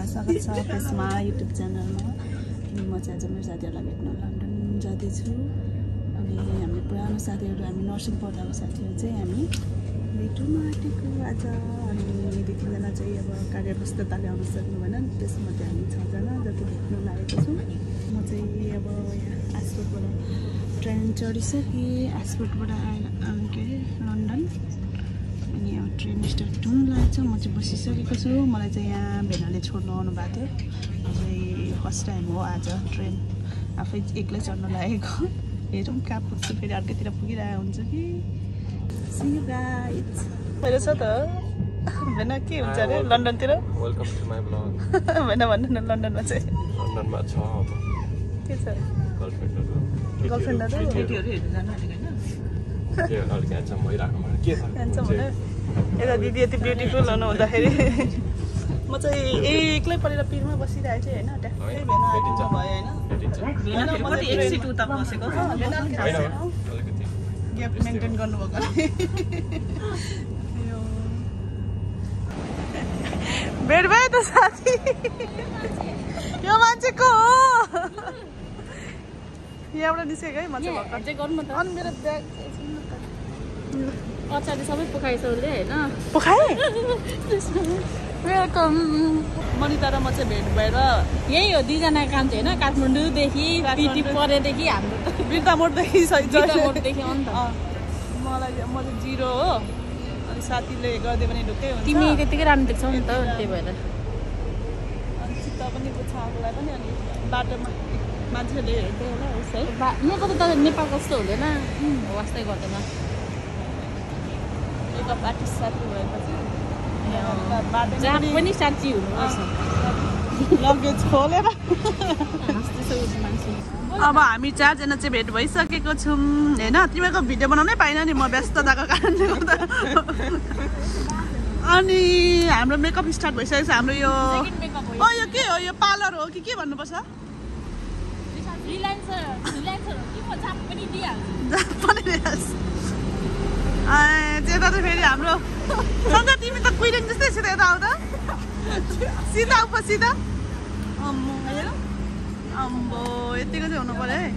स्वागत छ त्यसमा युट्युब च्यानलमा। अनि म चाहिँ आज मेरो साथीहरूलाई भेट्न लन्डन जाँदैछु। अनि हाम्रो पुरानो साथीहरू, हामी नर्सिङ पढ्दाको साथीहरू चाहिँ हामी भेट्न आँटेको आज। अनि 2-3 चाहिँ अब कार्यव्यस्तताले आउन सक्नु भएन, त्यसमध्ये हामी 6 जना जति भेट्न लागेको छौँ। म चाहिँ अब यहाँ एयरपोर्टबाट ट्रेन चढिसकेँ, एयरपोर्टबाट के अरे लन्डन। अनि अब ट्रेन स्टार्ट हुन लागेको छ। म चाहिँ बसिसकेको छु। मलाई चाहिँ यहाँ भेनाले छोड्नु आउनु भएको थियो। चाहिँ फर्स्ट टाइम हो आज ट्रेन आफै एक्लै चढ्न लागेको। हेरौँ कहाँ पुग्छु, फेरि अर्कैतिर पुगिरहेको हुन्छ कि। See you guys. मेरो छ त भेना के हुन्छ अरे लन्डनतिर। Welcome to my blog. भेना भन्नु न, लन्डनमा चाहिँ लन्डनमा छ अब के छ? गर्लफ्रेन्डहरू केटीहरू हेर्नु जानु आँटेको होइन? त्यो अलिक ह्यान्डसम भइरहेको मलाई के छ ह्यान्डसम हुने यता दिदी यति ब्युटिफुल हुनु हुँदाखेरि म चाहिँ एक्लै परेर पिरमा बसिरहेको थिएँ होइन। ट्याक्कै भेना आइदिनु भयो होइन। एक सिट उता बसेको ग्याप मेन्टेन गर्नुभएको भेट भयो त साथी। यो मान्छे को हो? यहाँबाट निस्केको है मान्छे भर्खर। अनि मेरो ब्याग अचार सबै पोखाएछ उसले होइन? पोखाए? वेलकम। मनिता र म चाहिँ भेट भएर यही हो 2 जना काम चाहिँ होइन, काठमाडौँदेखि पिटी परेदेखि हाम्रो बिर्तामोडदेखि बिर्तामोडदेखि हो नि त। मलाई म चाहिँ 0 हो। अनि साथीले गरिदियो भने ढुक्कै हुन्छ। तिमी त्यतिकै राम्रो देख्छौ नि त, त्यही भएर। अनि चित्त पनि पुग्छ आफूलाई पनि। अनि बाटोमा मान्छेले हेर्दै होला उसै। यहाँको त नेपालको जस्तो हुँदैन, वास्तै गर्दैन। एक बाटो साथी भएपछि जहाँ पनि साँच्ची हुनुपर्छ। लगेज खोलेर। मान्छे अब हामी 4 जना चाहिँ भेट भइसकेको छौँ होइन। तिमीहरूको भिडियो बनाउनै पाइन नि, म व्यस्तताको कारणले गर्दा। अनि हाम्रो मेकअप स्टार्ट भइसकेको छ। हाम्रो यो यो के हो? यो पार्लर हो कि के भन्नुपर्छ? त्यता चाहिँ फेरि हाम्रो सन्ध्या तिमी त कुइरेन जस्तै छ। यता आउँदा सिधा उप सिधा। अम्बो यतिको चाहिँ हुनु पर्यो है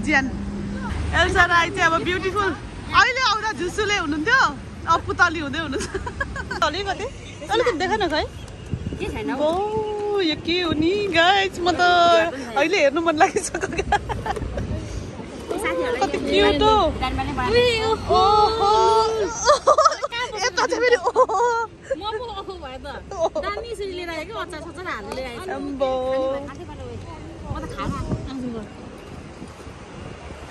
ज्यान। एल्सा राई चाहिँ अब ब्युटिफुल। अहिले आउँदा झुसुले हुनुहुन्थ्यो, अब पुतली हुँदै हुनुहुन्छ। अलिकति अलिकति देख न खै। ओ यो के हो नि गाइज, म त अहिले हेर्नु मन लागिसक्यो। कति क्युट हो। ओहो यता चाहिँ फेरि ओहो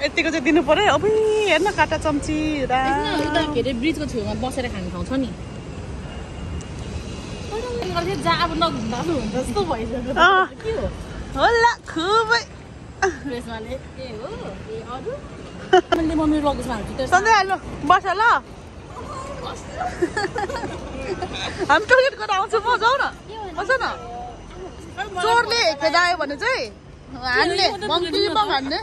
यतिको चाहिँ दिनु पर्यो। अब हेर्न काँटा चम्ची के अरे ब्रिजको छेउमा बसेर खाने ठाउँ छ नि। अब नघुम्दा हुन्छ जस्तो भइसक्यो। होला खुबै मम्मी लगेको सधैँ हाल्नु बस ल। हामी टोइलेट गरेर आउँछौँ, म जाउँ न बस न। चोरले खेदायो भने चाहिँ हान्ने मङ्कीमा हान्ने।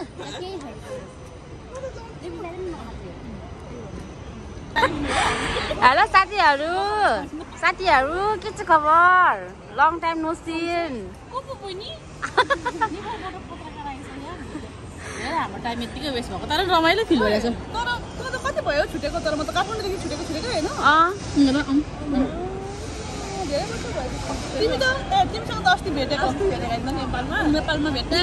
हेलो साथीहरू के छ खबर? Long time no see. हाम्रो टाइम यतिकै वेस्ट भएको, तर रमाइलो फिल भइरहेछ। तर कति भयो छुटेको? तर म त काठमाडौँदेखि छुटेको होइन। धेरै वर्ष भयो। तिमी त तिमीसँग त अस्ति भेटेको नेपालमा भेट्ने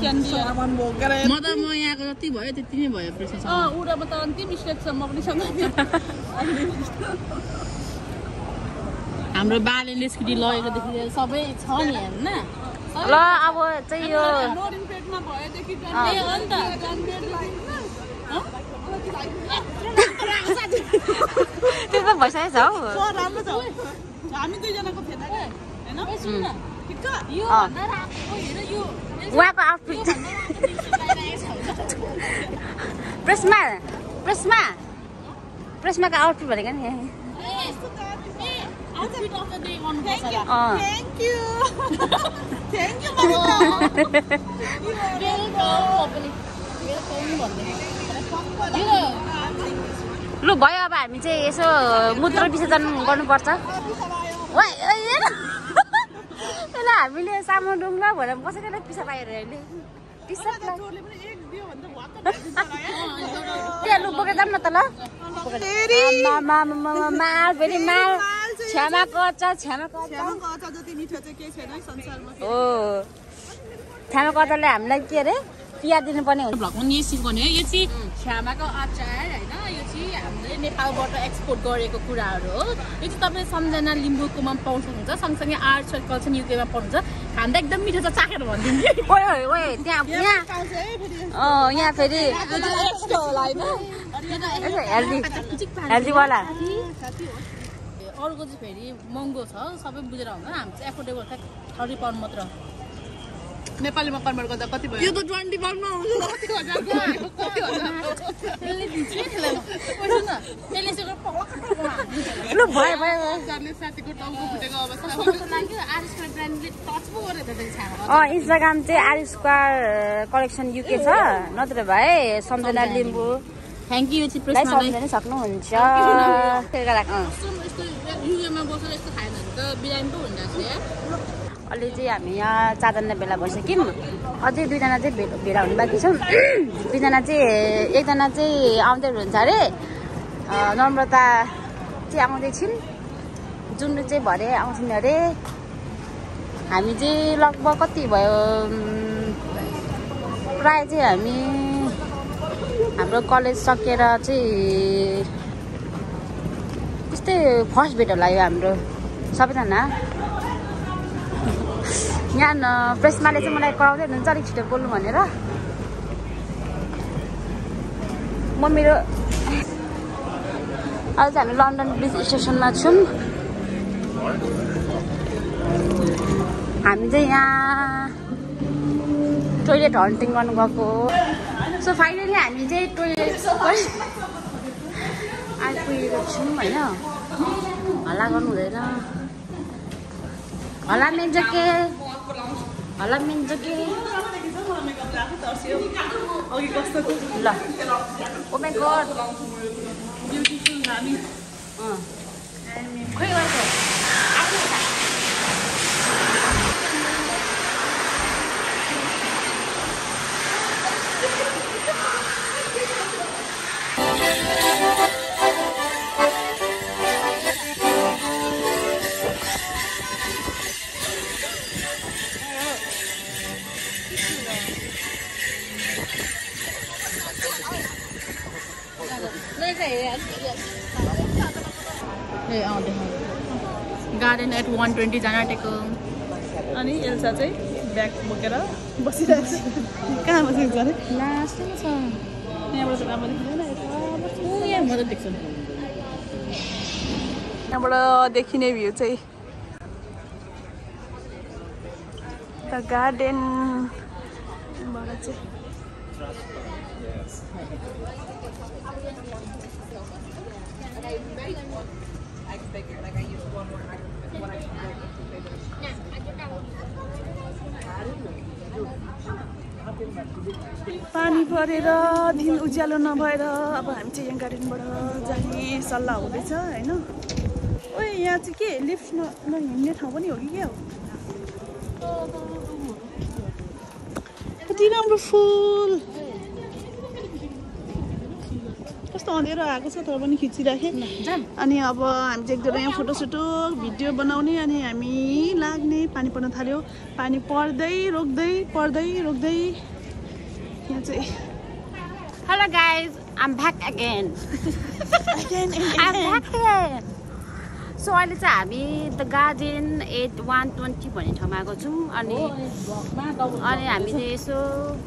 सामान बोकेर। म यहाँको जति भयो त्यति नै भयो प्रेसर। उडामा त अन्तिम स्टेपसम्म पनि सँगै हाम्रो बालेले स्कुटी लगेकोदेखि सबै छ नि होइन। ल अब चाहिँ यो पेटमा भएदेखि त्यो त भइसकेको छ हौ। राम्रो छ। हामी 2 जनाको फेदा होइन। उहाँको आउटफिट प्रेसमाको आउटफिट भनेको नि। लु भयो, अब हामी चाहिँ यसो मूत्र विसर्जन गर्नुपर्छ। त्यसलाई हामीले सामुडुङला भनेर कसैले पिसा पाएर अहिले त्यहाँ लु बोकेर जाऊँ न त ल माल फेरि माल छ्यामाको अचार हो छ्यामाको अचारले हामीलाई के अरे तिहार दिनुपर्ने हुन्छ भ्लगमा नि सिकाउने यो चाहिँ छ्यामाको अचार होइन यो चाहिँ हामीले नेपालबाट एक्सपोर्ट गरेको कुराहरू हो यो चाहिँ तपाईँ सम्झना लिम्बूकोमा पाउन सक्नुहुन्छ सँगसँगै आर्ट्स एन्ड कल्चर युकेमा पाउनुहुन्छ खाँदा एकदम मिठो छ चाखेर भनिदिनु त्यहाँ यहाँ फेरि हेल्दीवाला अरूको चाहिँ फेरि महँगो छ सबै बुझेर हुँदैन हामी चाहिँ एफोर्डेबल छ 30 पाउन्ड मात्र नेपालीमा कन्भर्ट गर्दा कति भयो यो त 20 पाउन्डमा आउँछ त्यसले दिन्छ लु भयो साथीको टाउको फुटेको अवस्था लाग्यो आरिसको ब्रान्डले टच पो गरेर इन्स्टाग्राम चाहिँ आर स्क्वायर कलेक्सन युके छ नत्र भए सम्झना लिम्बू थ्याङ्क यू चाहिँ सम्झनै सक्नुहुन्छ युकेमा बसेर यस्तो खाएन भने त बिरामी पो हुन्छ अहिले चाहिँ हामी यहाँ 4 जना भेला भइसक्यौँ अझै 2 जना चाहिँ भेला हुनु बाँकी छ 2 जना चाहिँ एकजना चाहिँ आउँदै हुनुहुन्छ अरे नम्रता चाहिँ आउँदैछिन् जुन चाहिँ भरे आउँछन् अरे हामी चाहिँ लगभग कति भयो प्राय चाहिँ हामी हाम्रो कलेज सकेर चाहिँ त्यस्तै फर्स्ट भेट होला यो हाम्रो सबैजना यहाँ प्रेसमाले चाहिँ मलाई कराउँदै हुनुहुन्छ अलिक छिटो बोल्नु भनेर म मेरो अहिले चाहिँ हामी लन्डन ब्रिज स्टेसनमा छौँ हामी चाहिँ यहाँ टोइलेट हन्टिङ गर्नु गएको सो फाइनली हामी चाहिँ टोइलेट आइपुगेको छौँ होइन हल्ला गर्नु हुँदैन हल्ला मिल्छ के हल्ला मिल्छ के ल ओ माई गॉड खोइ गरेको गार्डन एट 120 जान आँटेको अनि एल्सा चाहिँ ब्याग बोकेर बसिरहेको छ कहाँ बसेको छ अरे लास्टमा छ यहाँबाट चाहिँ राम्रो देखिँदैन यहाँ मजा देख्छ यहाँबाट देखिने भ्यू चाहिँ द गार्डनबाट चाहिँ पानी परेर दिन उज्यालो नभएर अब हामी चाहिँ यहाँ गार्डनबाट जाने सल्लाह हुँदैछ होइन ओए यहाँ चाहिँ के लिफ्ट नहिँड्ने ठाउँ पनि हो कि के हो कति राम्रो फुल कस्तो अँधेरो आएको छ तर पनि खिचिराखेँ अनि अब हामी चाहिँ एकदमै यहाँ फोटोसोटो भिडियो बनाउने अनि हामी लाग्ने पानी पर्न थाल्यो पानी पर्दै रोक्दै यहाँ चाहिँ hello guys I'm back again so अहिले चाहिँ हामी द गार्डन एट 120 भन्ने ठाउँमा आएको छौँ अनि हामीले यसो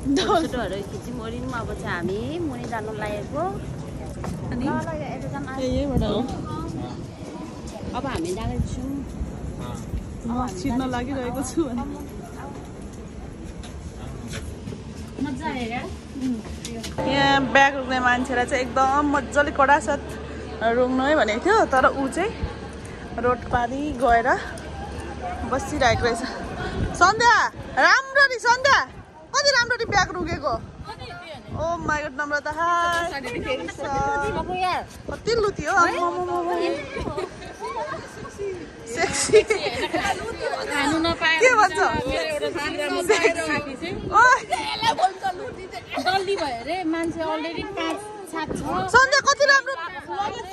फोटोहरू खिच्यौँ ओर्यौँ अब चाहिँ हामी मुनि जानु लागेको अब हामी जाँदैछौँ छिर्न लागिरहेको छु यहाँ ब्याग रोक्ने मान्छेलाई चाहिँ एकदम मजाले कडा साथ रोक्नु है भनेको थियो तर ऊ चाहिँ रोड पारी गएर बसिरहेको रहेछ सन्ध्या राम्ररी सन्ध्या कति राम्ररी ब्याग रोकेको ओ माई गॉड नम्रता कति लुत्यो सेक्सी खानु नपाए के भन्छ डल्ली भयो रे मान्छे अलरेडी 5-7 छ सन्ध्या कति राम्रो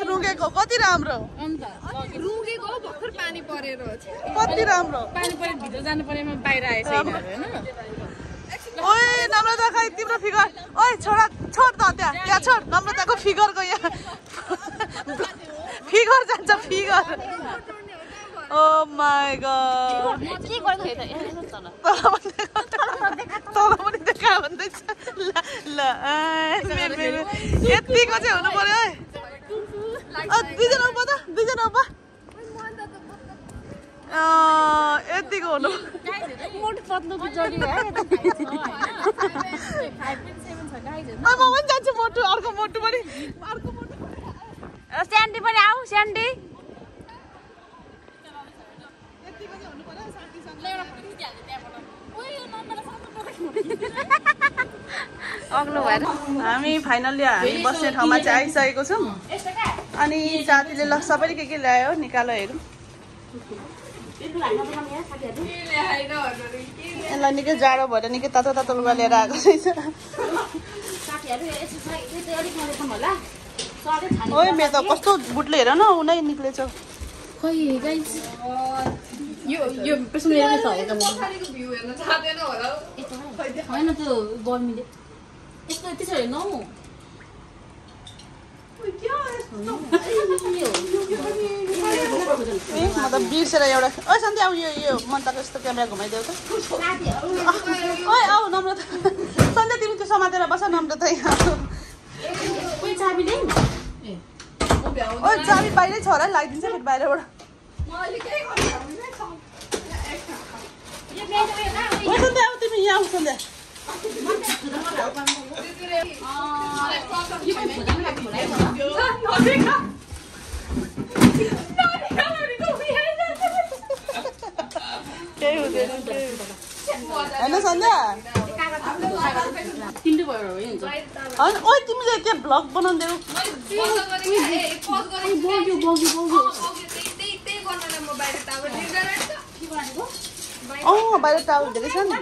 रुगेको कति राम्रो अन्त रुगेको भर्खर पानी परेर कति राम्रो पानी परे भित्र जानु परेमा बाहिर आएछ हैन ओए नम्रता खै तिम्रो फिगर ओए छोड त त्यहाँ छोड नम्रताको फिगरको यहाँ फिगर जान्छ फिगर ओ माय गॉड के गर्नु है त तल पनि देखा भन्दैछ ल यतिको चाहिँ हुनु पर्यो है दुईजना उप त दुईजना उप यतिको हुनु मोटो पत्लो त जडी है म पनि जान्छु मोटु अर्को मोटु पनि स्यान्डी पनि आऊ स्यान्डी अग्लो भएर हामी फाइनल्ली हामी बस्ने ठाउँमा चाहिँ आइसकेको छौँ अनि साथीले ल सबैले के ल्यायो निकालो हेरौँ यसलाई निकै जाडो भएर निकै तातो तातो लुगा लिएर आएको रहेछ ओइ मेरो त कस्तो बुटले हेर न उनै निक्लेछ खै गाइस यो पेसन हेर्न सकेको पोखरीको भ्यू हेर्न चाहदैन होला हैन त्यो गर्मीले यस्तो त्यसरी हेर्नु म त बिर्सेर एउटा ओ सन्ध्या आऊ यो मन्ताको यस्तो क्यामेरा घुमाइदेऊ त ओइ आऊ नम्रता सन्ध्या तिमी त्यो समातेर बस नम्रता यहाँ कोही चाबी ल्याउ ओइ चाबी बाहिरै छ होला लगाइदिन्छ फेरि बाहिरबाट ओ सन्ध्या आऊ तिमी यहाँ आऊ सन्ध्या केही हुँदैन होइन सन्ध्या तिमीले भयो हुन्छ होइन ओइ तिमीले के भ्लग बनाउँदैौ बाहिर टावर धेरै छ नि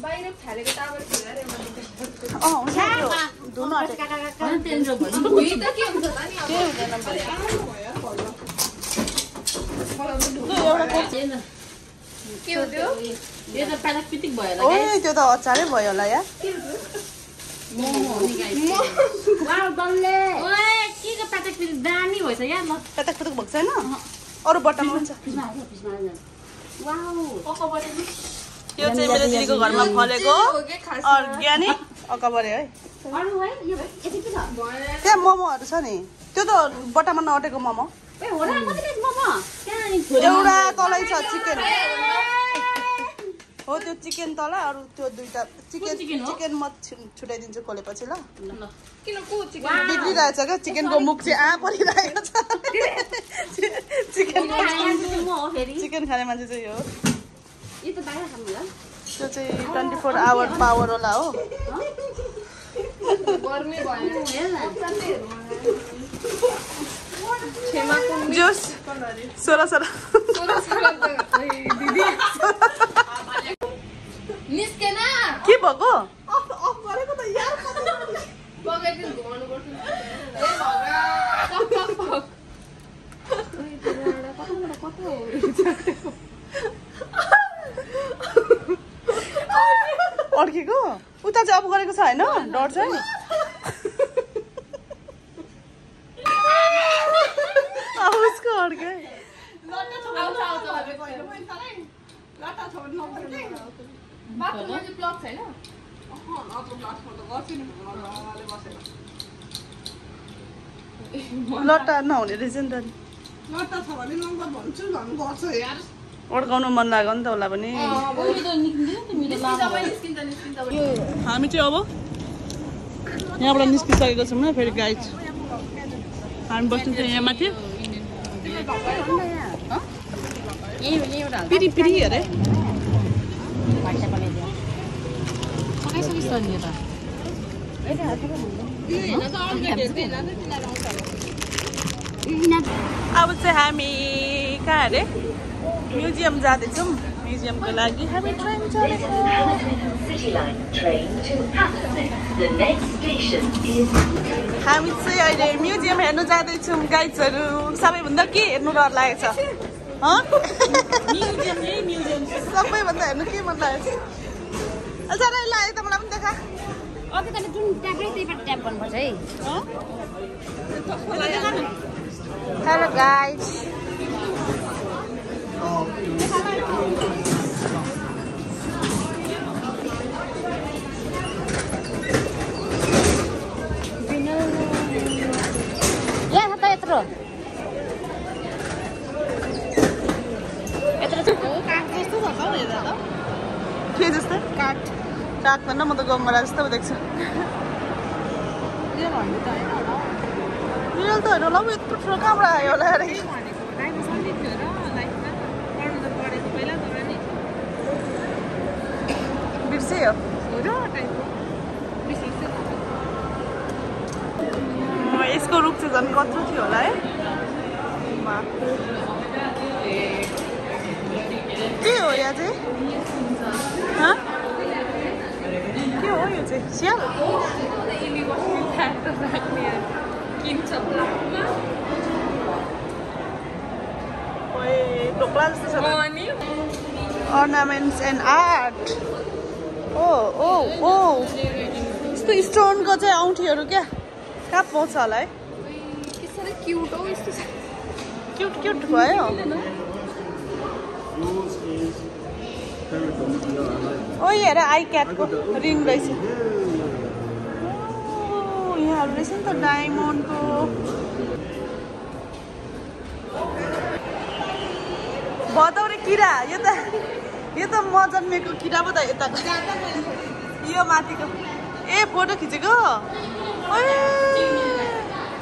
बाहिर फालेको टावर हुन्छ धुनु आँटेको ओए त्यो त अचारै भयो होला यार दामी भएछ यार ल पटक पटक भएको छैन अरू बट्टामा हुन्छ यो चाहिँ मेरो दिदीको घरमा फलेको अर्ग्यानिक अकबरे है त्यहाँ मोमोहरू छ नि त्यो त बट्टामा नअटेको मोमो एउटा तलै छ चिकन हो त्यो चिकन तल अरू त्यो दुईटा चिकन म छुट्याइदिन्छु खोलेपछि ल बिग्रिरहेछ क्या चिकनको मुख चाहिँ परिरहेको छ चिकन खाने मान्छे चाहिँ यो त्यो चाहिँ 24 आवर पावर होला हो जोस 16 के भएको अड्केको उता चाहिँ अफ गरेको छ होइन डर छ नि उसको अड्के लट्टा नहुने रहेछ नि त अड्काउनु मन लाग्यो नि त उसलाई पनि हामी चाहिँ अब यहाँबाट निस्किसकेको छौँ न फेरि गाइड हामी बस्नु चाहिँ यहाँ माथि पिरी पिरी अरे अब चाहिँ हामी कहाँ अरे म्युजियम जाँदैछौँ म्युजियमको लागि हामी ट्रेन चढेको हामी चाहिँ अहिले म्युजियम हेर्नु जाँदैछौँ गाइड्सहरू सबैभन्दा के हेर्नु डर लागेको छ सबैभन्दा हेर्नु के मन लागेको छ जाँदै लाग्यो त मलाई पनि देखा अघि त जुन ट्यापै त्यहीबाट ट्याप गर्नुपर्छ है हेलो गाइज यहाँ त यत्रो के जस्तो काठ भन्दा म त गमरा जस्तो देख्छु रियल त होइन होला यत्रो ठुलो कहाँबाट आयो होला अरे बिर्स्यो यसको रुख चाहिँ झन् कत्रो थियो होला है के हो यहाँ चाहिँ के हो यो चाहिँ स्याल ढोक्ला जस्तो छ अर्नामेन्ट्स एन्ड आर्ट ओ यस्तो स्टोनको चाहिँ औँठीहरू क्या कहाँ पाउँछ होला है क्युट भयो ओ हेर आई क्याटको रिङ रहेछ यहाँहरू रहेछ नि त डायमन्डको भदौरे किरा यो त म जन्मेको किरा पो त यता यो माथिको ए फोटो खिचेको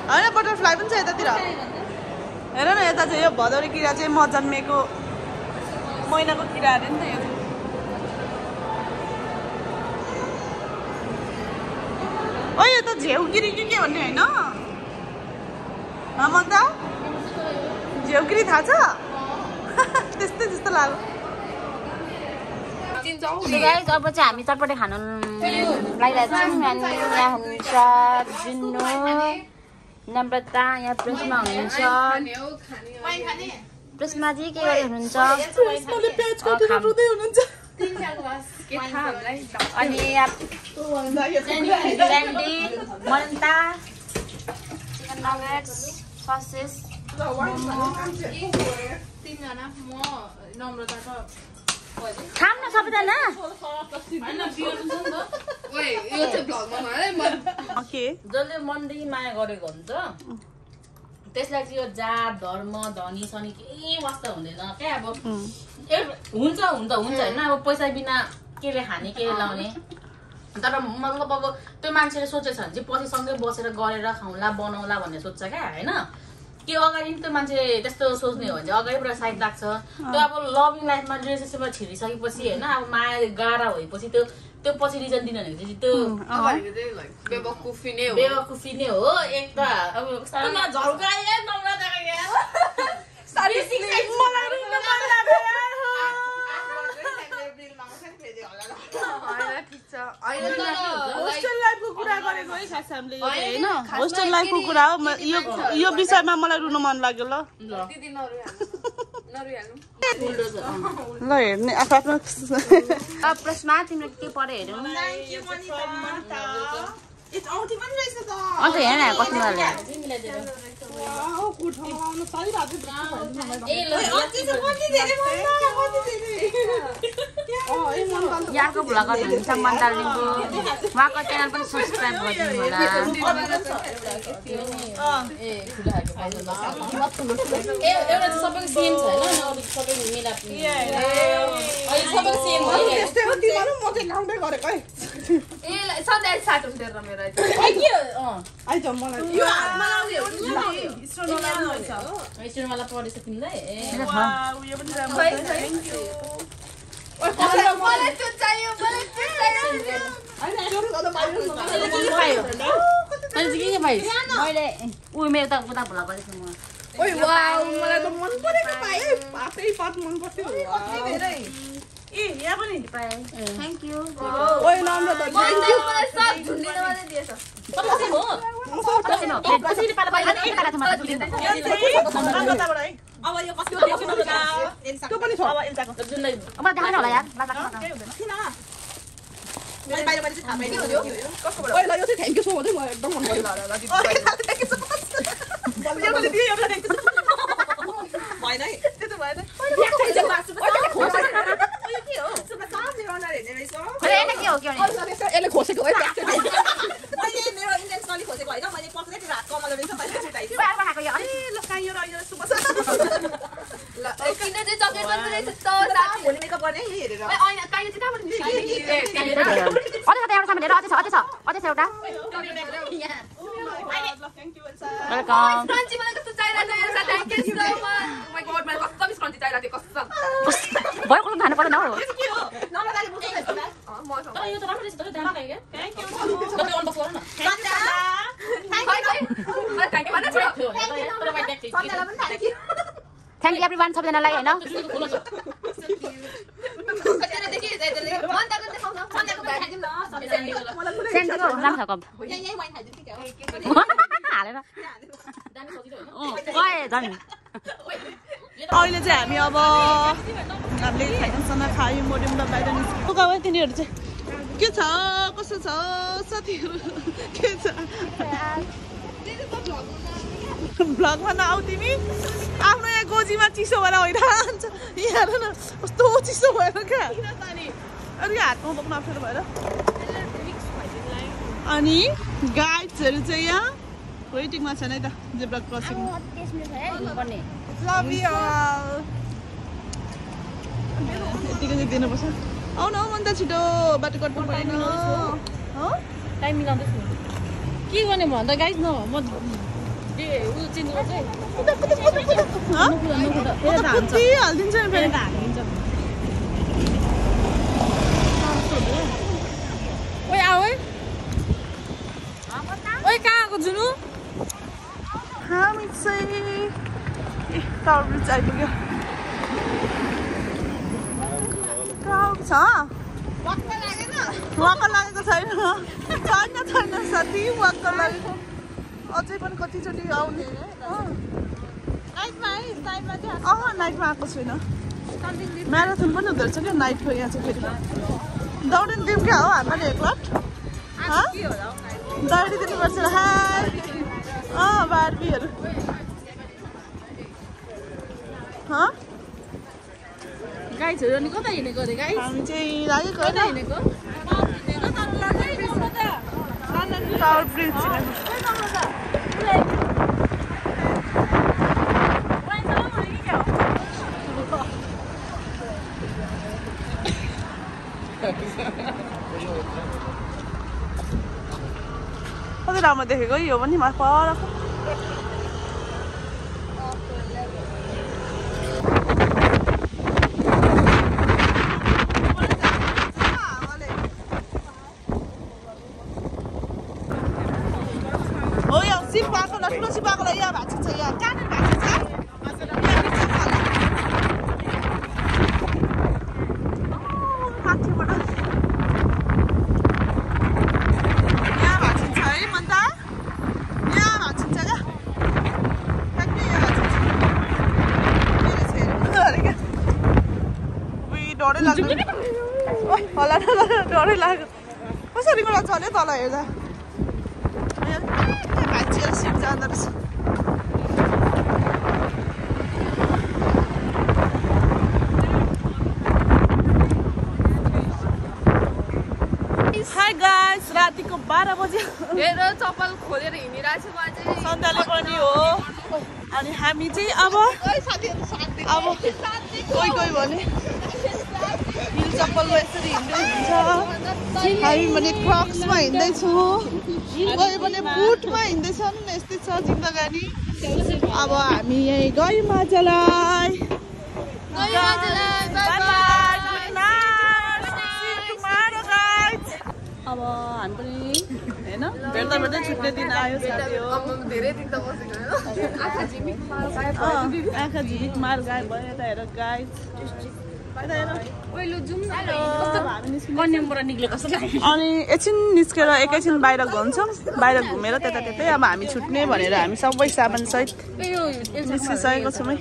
होइन बटरफ्लाई पनि छ यतातिर हेर न यता चाहिँ यो भदौरे किरा चाहिँ म जन्मेको महिनाको किरा अरे नि त यो ओ यो त झेउगिरी के भन्ने होइन म त झेउगिरी थाहा छ त्यस्तै जस्तो लाग्यो अब चाहिँ हामी चटपटे खानु लागिरहेको छौँ अनि यहाँ हुनुहुन्छ जिन्नु नम्रता यहाँ प्रेसमा हुनुहुन्छ प्रेसमा चाहिँ के गर्दै हुनुहुन्छ अनि क्यान्डी मन्ता चिकन नगेट्स ससेस खाम न सबैजना जसले मनदेखि माया गरेको हुन्छ त्यसलाई चाहिँ यो जात धर्म धनी सनी केही वास्ता हुँदैन क्या अब हुन्छ होइन अब पैसा बिना केले खाने केले लाउने तर मतलब अब त्यो मान्छेले सोचेछ भने चाहिँ पछि सँगै बसेर गरेर खाउँला बनाउला भन्ने सोच्छ क्या होइन त्यो अगाडि त्यो मान्छे त्यस्तो सोच्ने हो भने चाहिँ अगाडिबाट साइड लाग्छ त्यो अब लभिङ लाइफमा रिलेसनसिपमा छिरिसकेपछि होइन अब माया गाह्रो भएपछि त्यो पछि रिजन दिनु भने चाहिँ त्यो बेवकुफी नै हो एक त अब होस्टेल लाइफको कुरा गरेको है खास हामीले होइन होस्टेल लाइफको कुरा हो यो विषयमा मलाई रुन मन लाग्यो ल हेर्ने आफ्नो प्रश्नमा तिम्रो के पढ्यो हेरौँ अन्त हेर न कति यहाँको भ्लगर हुनुहुन्छ मन्दालिङको उहाँको च्यानल पनि सब्सक्राइब गरिदिनु होला एउटा सबैको सेम छ होइन सबै मिलाप सबैको सेम स्टोरमा पढेछ तिमीलाई मैले ऊ मेरो त उता भुला गरेको म ओइ वाउ मलाई त मन परेको पाए पातै पात मन पर्थ्यो ए यहाँ पनि पाए थ्याङ्क यू ओइ नम्र त थ्याङ्क यू मलाई सब झुन्डिने मात्रै दिएछ कसरी हो कसरी पाला पाला एक पाला छ मलाई कताबाट है अब यो कसको त्यो पनि छ अब एल्साको जुनलाई अब देखाउन होला यार लाज लाग्छ किन मैले बाहिर बाहिर थाहा पाइदियो यो कसकोबाट ओइ ल यो चाहिँ थ्याङ्क यू सो मच म एकदम मन पर्यो थ्याङ्क यू सो मच मैले दिए एउटा थ्याङ्क यू भएन है त्यो त भएन यसले खोसेको है मैले मेरो इन्डियन स्टोरी खोसेको होइन मैले पक्रेतिर हात कमल रहेछ मैले छुटाइदियो ल काइयो र यो सुपर ल किन चाहिँ चक्लेट मात्रै रहेछ त साथी भोलि मेकअप गर्ने है हेरेर होइन काइले चाहिँ कहाँबाट निस्कियो अझै छ एउटा सामान हेर अझै छ एउटा thank you Elsa welcome scrunchie मलाई कस्तो चाहिरहेको छ एउटा thank you so much oh my God मलाई कस्तो स्क्रन्ची चाहिरहेको थियो कस्तो भयो कुन खानु पर्दैन हो के हो नम्बर दाइले बुझ्नु भएको छ मसँग तर यो त राम्रो रहेछ त दाम खायो क्या थ्याङ्क यू तपाईँ अनबक्स गर्नु न थ्याङ्क यू भन्नु छ तर बाइक ब्याग सन्ध्यालाई पनि thank you thank you everyone सबैजनालाई हैन देखि मन्दाको देखाउन सन्ध्याको ब्याग खाइदिउँ न सेन्टको राम्रो छ कप यही वाइन खाइदिउँ कि हालेर दामी सजिलो होइन ओए झन् अहिले चाहिँ हामी अब हामीले खाइदिउँसँग खायौँ मोड्यौँ र बाहिर निस्क्यौँ गाउँ तिनीहरू चाहिँ के छ कस्तो छ साथीहरू के छ भ्लगमा नआउ तिमी आफ्नो यहाँ गोजीमा चिसो भएर होइन यहाँ हेर न कस्तो चिसो भएर क्या अरू हातमा बोक्नु अप्ठ्यारो भएर अनि गाइड्सहरू चाहिँ यहाँ वेटिङमा छन् है त zebra crossing love you all यतिको चाहिँ दिनुपर्छ आउन हौ मन त छिटो बाटो कट्नु परेन टाइम मिलाउँदैछु के गर्ने भन्दा गाइस न म उ चेन्ज गर्छु है हालिदिन्छ नि फेरि हालिदिन्छ ओइ आऊ है ओइ कहाँ आएको जुनु हामी चाहिँ टावर ब्रिज आइपुग्यो क्राउड छ वाक्क लागेको छैन साथी वाक्क लागेको अझै पनि कतिचोटि आउने नाइटमा आएको छुइनँ म्याराथन पनि हुँदो रहेछ क्या नाइटको यहाँ चाहिँ फेरि दौडिनु दिउँ क्या हो हामीलाई एक लट दौडिदिनुपर्छ हाई बार्बीहरू गाइजहरू अनि कता हिँडेको अरे गाइस हामी चाहिँ लागेको कता हिँडेको टावर ब्रिज कति राम्रो देखेको यो पनि पर हो यो सिप पाएको ठुलो सिप पाएकोलाई यहाँ भाँचिन्छ यहाँ कहाँनिर भाँचिन्छ डरै लाग्यो कसरी मलाई चल्यो तल हेर्दा भाँचिएर सिट जाँदो रहेछ हाई गाइस रातिको 12 बजे हेर चप्पल खोलेर हिँडिरहेको छु म चाहिँ सन्ध्याले पनि हो अनि हामी चाहिँ अब कोही भने हिल चप्पलमा यसरी हिँड्दै हुन्छ हामी भने क्रक्समा हिँड्दैछौँ कोही भने बुटमा हिँड्दैछन् यस्तै छ जिन्दगानी अब हामी यहीँ गयौँ मजालाई अब हामी पनि हैन भेट्दा भेट्दै छुट्ने दिन आयो साथी हो धेरै दिन त बसेको हैन आँखा झिमिक मार आँखा झिमिक मार गायब भयो यता हेर गाइस यता हेर पहिलो जुम न कन्यामबाट निक्लेको कस्तो लाग्यो अनि एकछिन निस्केर एकैछिन बाहिर घुम्छौँ बाहिर घुमेर त्यता त्यतै अब हामी छुट्ने भनेर हामी सबै सामान सहित निस्किसकेको छौँ है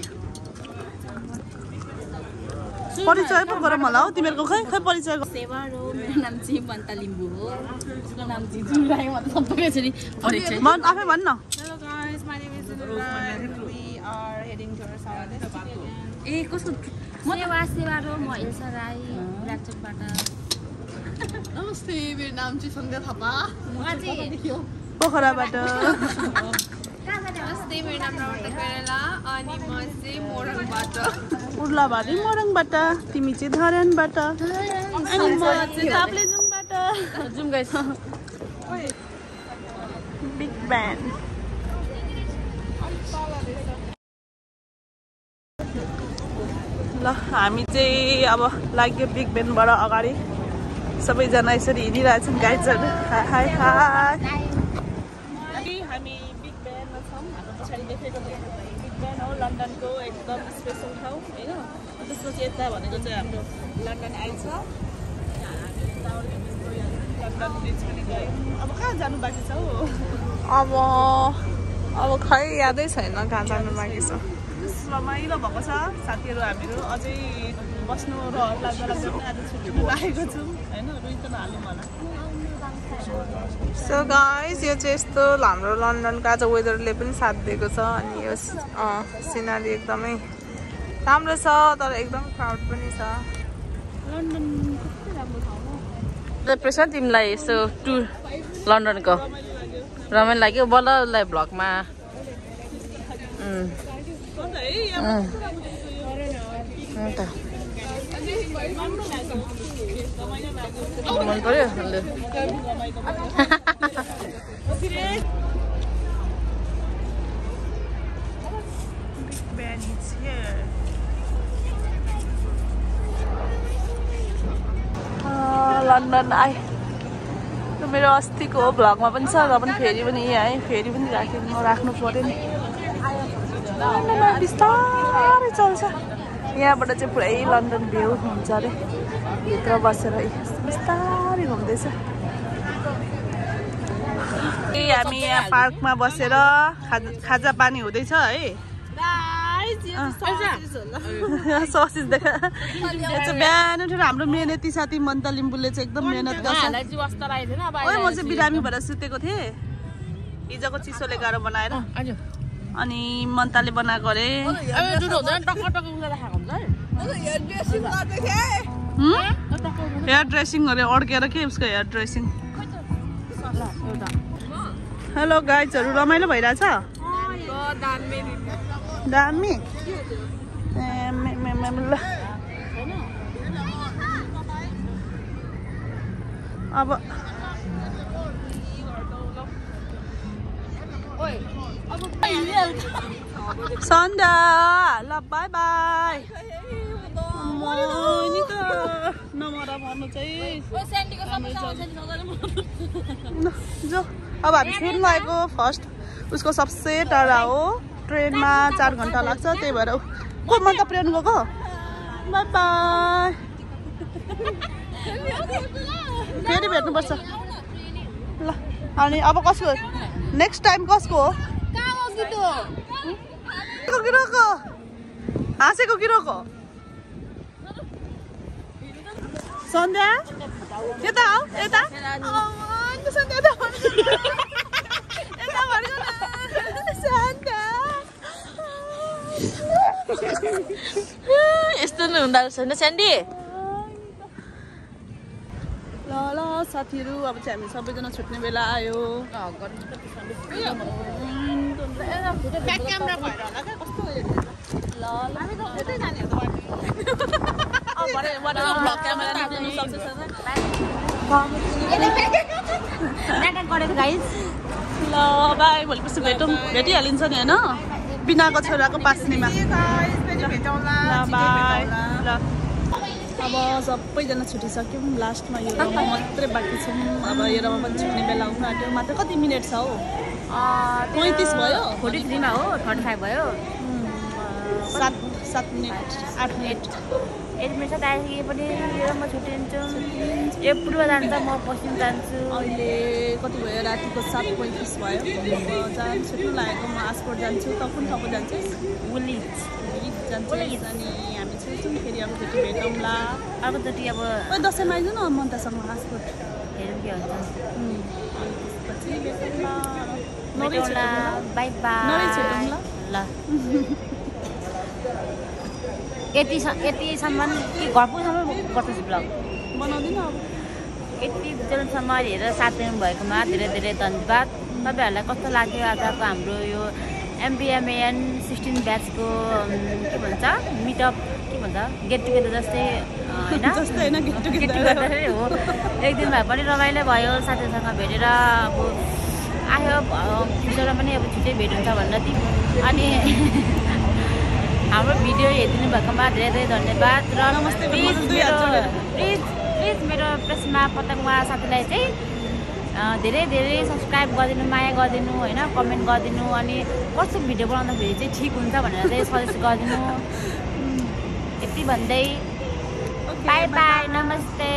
परिचय पो गरौँ होला हौ तिमीहरूको खै परिचय सेवा हो मेरो नाम चाहिँ मन्ता लिम्बू हो उसको नाम चाहिँ जुराई म त सबै यसरी परिचय मन आफै भन् न Hello guys, my name is Inula. We are heading to our south destination. ए कसको सेवा हो म एल्सा राई ब्ल्याकचोकबाट नमस्ते मेरो नाम चाहिँ सन्ध्या थापा पोखराबाट नमस्ते मेरो नाम रमता कोइराला अनि म चाहिँ मोरङबाट उर्लाबारी मोरङबाट तिमी चाहिँ धरानबाट अनि म चाहिँ ताप्लेजुङबाट जुम गाइस बिग ब्यान ल हामी चाहिँ अब लाग्यो बिग ब्यानबाट अगाडि सबैजना यसरी हिँडिरहेछन् गाइड्सहरू हाई हाई हामी बिग ब्यानमा छौँ हाम्रो पछाडि देखेको बिग ब्यान हो लन्डनको एकदम स्पेसल ठाउँ होइन त्यसपछि यता भनेको चाहिँ हाम्रो लन्डन आइ छ लन्डन ब्रिज पनि गयौँ अब कहाँ जानु बाँकी छ हौ अब खै यादै छैन कहाँ जानु बाँकी छ रमाइलो भएको छ साथीहरू हामीहरू अझै बस्नु रहर लाग्दो लाग्दो आज छुट्टी लागेको छौँ होइन रुई त नहाल्यौँ होला सो गाइस यो चाहिँ यस्तो हाम्रो लन्डनको आज वेदरले पनि साथ दिएको छ अनि यो सिनारी एकदमै राम्रो छ तर एकदम क्राउड पनि छ लन्डन कति राम्रो ठाउँ हो प्रेसर तिमीलाई यसो टुर लन्डनको रमाइलो लाग्यो बल्ल उसलाई भ्लगमा मन पर्यो लन्डन आए मेरो अस्तिको भ्लगमा पनि छ र पनि फेरि पनि यहाँ फेरि पनि राख्नु पर्यो नि बिस्तारै चल्छ यहाँबाट चाहिँ पुरै लन्डन भ्यू हुन्छ अरे भित्र बसेर बिस्तारै घुम्दैछ हामी यहाँ पार्कमा बसेर खाजा पानी हुँदैछ है ससिस देखा बिहान उठेर हाम्रो मेहनती साथी मन्ता लिम्बूले चाहिँ एकदम मेहनत गर्छ म चाहिँ बिरामी भएर सुतेको थिएँ हिजोको चिसोले गाह्रो बनाएर अनि मन्ताले बनाएको अरे हेयर ड्रेसिङ अरे अड्केर के उसको हेयर ड्रेसिङ हेलो गाइजहरू रमाइलो भइरहेछ दामी अब सन्ध्या ल बाई बाई नमरा भन्नु चाहिँ जो अब हामी फेरि आएको फर्स्ट उसको सबसे टाढा हो ट्रेनमा 4 घन्टा लाग्छ त्यही भएर को मन त प्रेम गएको बाई बाई फेरि भेट्नुपर्छ ल अनि अब कसको नेक्स्ट टाइम कसको हो गिरोको हाँसेको गिरोको सन्ध्या यता हो यता यस्तो नै हुँदो रहेछ होइन स्यान्डी ल ल साथीहरू अब चाहिँ हामी सबैजना छुट्ने बेला आयो ल बाई भोलिपर्सि भेटिहालिन्छ नि होइन बिनाको छोराको पास्नेमा ल बाई ल अब सबैजना छुटिसक्यौँ लास्टमा यो रममा मात्रै बाँकी छौँ अब यो रममा पनि छुट्ने बेला हुनु आँट्यो मात्र कति मिनट छ हौ 35 भयो 43 मा हो 35 भयो 7 मिनट 8 मिनट 8 मिनट छ त्यहाँदेखि पनि यो म छुट्टिन्छु यो पूर्व जान्छ म पश्चिम जान्छु अहिले कति भयो रातिको 7:35 भयो जान छुट्नु लागेको म आसपोर्ट जान्छु त कुन ठाउँको जान्छस् उली जान्छु अनि हामी छुट्छौँ फेरि अब फेरि भेटौँला अर्कोचोटि अब दसैँमा आइज न मन्तासँग आसपोर्ट हेरौँ के हुन्छ पछि भेटौँला बाई बाई ल यतिसम्म कि घर पुगसम्म गर्छु ब्लग बनाउँदिनँ अब यति जेलसम्म हेरेर साथ दिनु भएकोमा धेरै धेरै धन्यवाद तपाईँहरूलाई कस्तो लाग्यो आजको हाम्रो यो MBMAN 16 ब्याचको के भन्छ मिटअप के भन्छ गेट टुगेदर जस्तै होइन गेट टुगेदरै हो एक दिन भए पनि रमाइलो भयो साथीहरूसँग भेटेर अब आयो फ्युचरमा पनि अब छिट्टै भेट हुन्छ भनेर अनि हाम्रो भिडियो हेरिदिनु भएकोमा धेरै धेरै धन्यवाद र प्लिज मेरो प्रेसमा पतङ्गमा साथीलाई चाहिँ धेरै धेरै सब्सक्राइब गरिदिनु माया गरिदिनु होइन कमेन्ट गरिदिनु अनि कस्तो भिडियो बनाउँदाखेरि चाहिँ ठिक हुन्छ भनेर चाहिँ सजेस्ट गरिदिनु यति भन्दै बाई बाई नमस्ते